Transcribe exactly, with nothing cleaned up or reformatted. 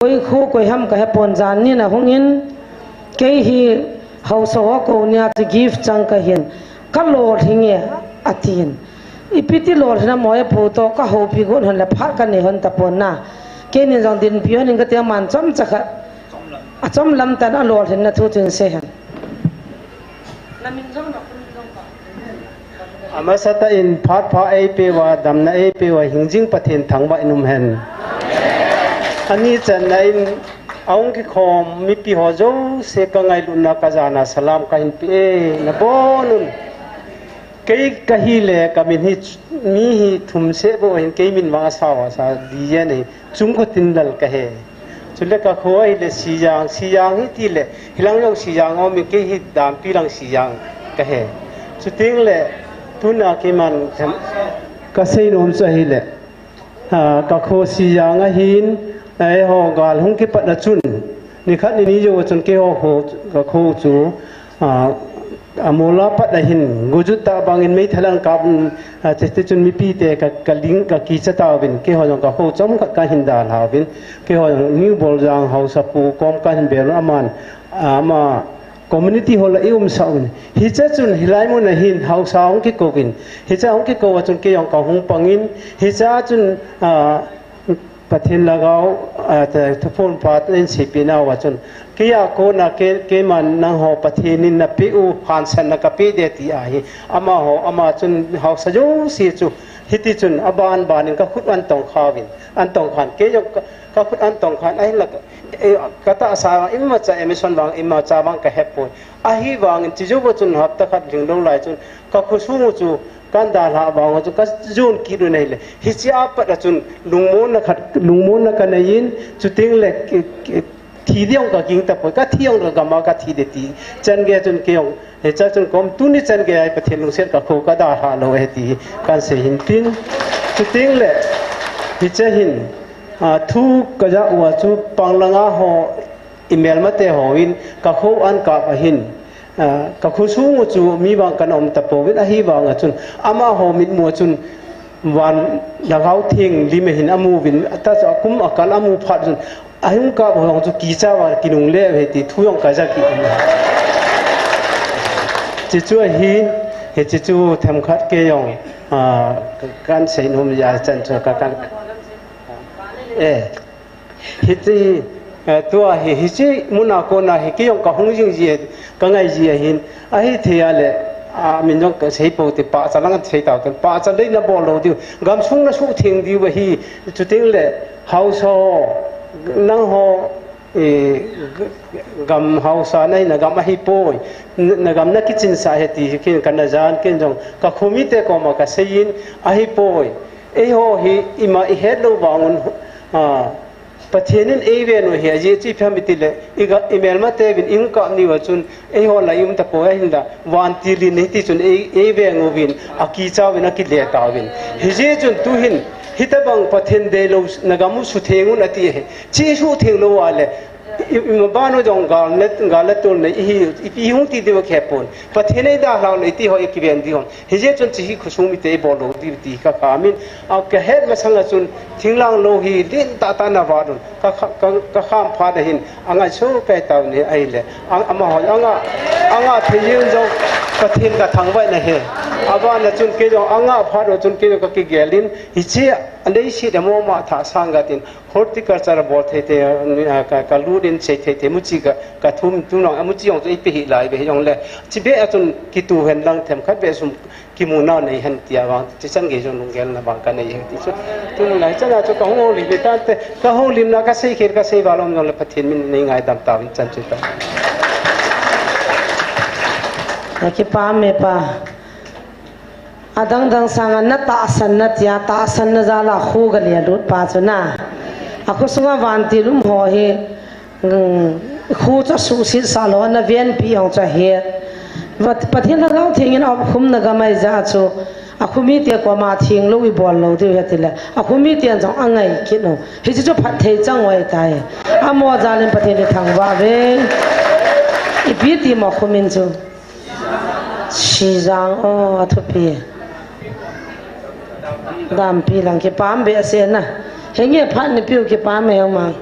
Koi khu koi ham ka hepon, jan ni na hung in, kei hi haosa ho kou nia chu gift chang ka hin, ka lolhing e, atin. Ipi ti lolhing na mo e pu to, ka houpi got hon le phat ka nei hon tapon na. Kei nin jong dinpi hon in ka ti, aman chomcha khat. Achom lam tan a lolhing na thu chun sei hen. Na min jong na khun jong ka. Amasa tah in phat pha eipeuva, damna eipeuva, hingjing Pathen thangvah in um hen. Ani channa in ahung kikhom mipi ho jouse ka ngailutna ka jana salam ka hin pe e, na bon un. Kei ka hi le ka min hi ch-, mi hi thum seh bou hin kei min vang asao asa di jen ahi. Chungkho Tinlal ka he. Chule ka kho ahi le Sijang, Sijang hi ti le, hilang jong Sijang aum in kei hi Dampi lang Sijang ka he. Chuteng le, tuna keiman ka sei nom chu ahi le, ah, ka kho Sijang ahin, eiho gal hung kipat na chun, nikhat nini jou chun keiho kho, ka kho chu, ah, Amol a pat ahin, gujut tah bangin meithal an kap, ah, chiti chun mipite ka, ka ling, ka kicha tauvin, keiho jong ka kho chomkhat ka hin dalhauvin, keiho jong New Boljang haosa pu kom ka hin bel un aman, ah, ama community hall a i um sah un. Hiche chun hilai mun ahin haosa hung kikouvin, hiche hung kikou a chun kei jong ka hung pangin, hiche a chun, ah, Pathen lhagao, ah, te, thuphon pha in seipeh nauva chun, kei a kona kei, keiman nangho Pathen in napeh u hansanna ka pe de ti ahi. Amaho, ama chun haosa jouse chu, hiti chun aban ban in ka khut an tong khauvin, an tong khan. Kei jong ka, ka khut an tong khan, ahinla, eh, ka tahsa imacha emission vang, imacha vang ka hepoi. Ahivangin, chujouva chun hapta khat lhinglou lai chun, ka khosung u chu, kan dalhah vang u chu, ka jon kit u ahile. Hiche a pat a chun, lungmonna khat, lungmonna ka nei in, chuteng le, ki, ki, thi ding ka ging tapoi, ka thi jong ka gam a ka thi de ti. Chan gei chun kei jong, hiche a chun kom tuni chan gei a Pathen lungset ka kho ka dalha lou e ti, kan sei hin tin. Chuteng le, hiche hin, a, thu ka ja uva chu panglang a ho, i melmate hon ka kho an kap ahin, ah, ka khosung u chu mi vang kana um tapouvin, ahivang a chun amaho mitmu a chun van lhagao theng lim ahin amuvin, tahsa kum a kal amu phat chun ahung kap ho jong chu kicha uva kinungle uve ti thu jong ka ja kit in. Chuchu ahi, hiche chu themkhat kei jong, ah, kan sei nom a chan chu ka kan, eh. Hiti, eh, tua hi, hiche mun a kona hi, kei jong ka hung jing ji, ka ngai ji ahin, ahithei a le, a, min jong ka sei pou te, pachat lang sei tau te, pachat lei na bol lou diu, gamsung na suhtheng diu ahi, chuteng le, haosa ho, nangho, eh, g-, g-, gam haosa na hina gam ahipoi, n-, na gam na kichinsah ahi ti hi, ken kana jan, ken jong, ka khomite koma ka sei in, ahipoi, eiho hi, ima i het lou vang un, a, Pathen in eiven u hi ajeh chu ipi ham itile, i ga, i melmate uvin i hung kap ni uva chun, eiho la i um tapoi ahinla, vantil in hiti chun ei, eiveng uvin, akicha uvin, akile tauvin. Hijeh chun tuhin, hitabang Pathen deilou na gam u sutheng un ati ahi. Chi sutheng lou uva le, i, i, i maban u jong gal le, gal le tol le, i hi, i, i hung ti diu khepon. Pathen eidalhau le, iti ho i kiven diu. Hijeh chun hiche hi khosung mite ibol lou diu ti ka khamin, a ka het masang a chun thinglhang lou hi lentah tah in ana vat un. Ka kha-, ka, ka kham phat ahin, angai soh kei tauvin ahile. Ang, amaho, anga, anga thei jeng jong Pathen ka thangvah in ahi. Aban a chun kei jong anga phat a chun kei jong ka kigel in, hiche a leiset a mama thah sang ka tin, horticulture bol thei thei, a, ka, ka lut in sei thei thei, muchi ka, ka thum tu nang, a muchi jong chu ipi hi lai ve jong le. Chi be a chun kitu hen lang themkhat be sum kimu nau nei hen tia vang, chi chan gei jong lunggel na vang ka nei hen ti chu. Tu lai chan a chu ka hung houlim ve tan te, ka houlimna ka sei khel ka sei val um jong le Pathen min nei ngaidam tauvin chan chu ta. Ka kipah e pa. Adang dang sanga na tahsan na tia, tahsan na jal a kho ka le lut pa chu na. A khosunga vantil um ho hi, um, kho chu suhset sah lou, na venpi jong chu ahi. Vat, Pathen lhagao theng in a um khum na gam ahi jeh a chu, a khomite koma theng lou ibol lou diu ahi tile. A khomite jong angai kit u. Hiche chu phatthei chang u ahi tai. Amaho jal in Pathen in thangvah uve. Ipi ti mo khomin chu. Sijang, o, athupi. Dampi lang kipah behseh na. Henge phat ni piu kipah e mang.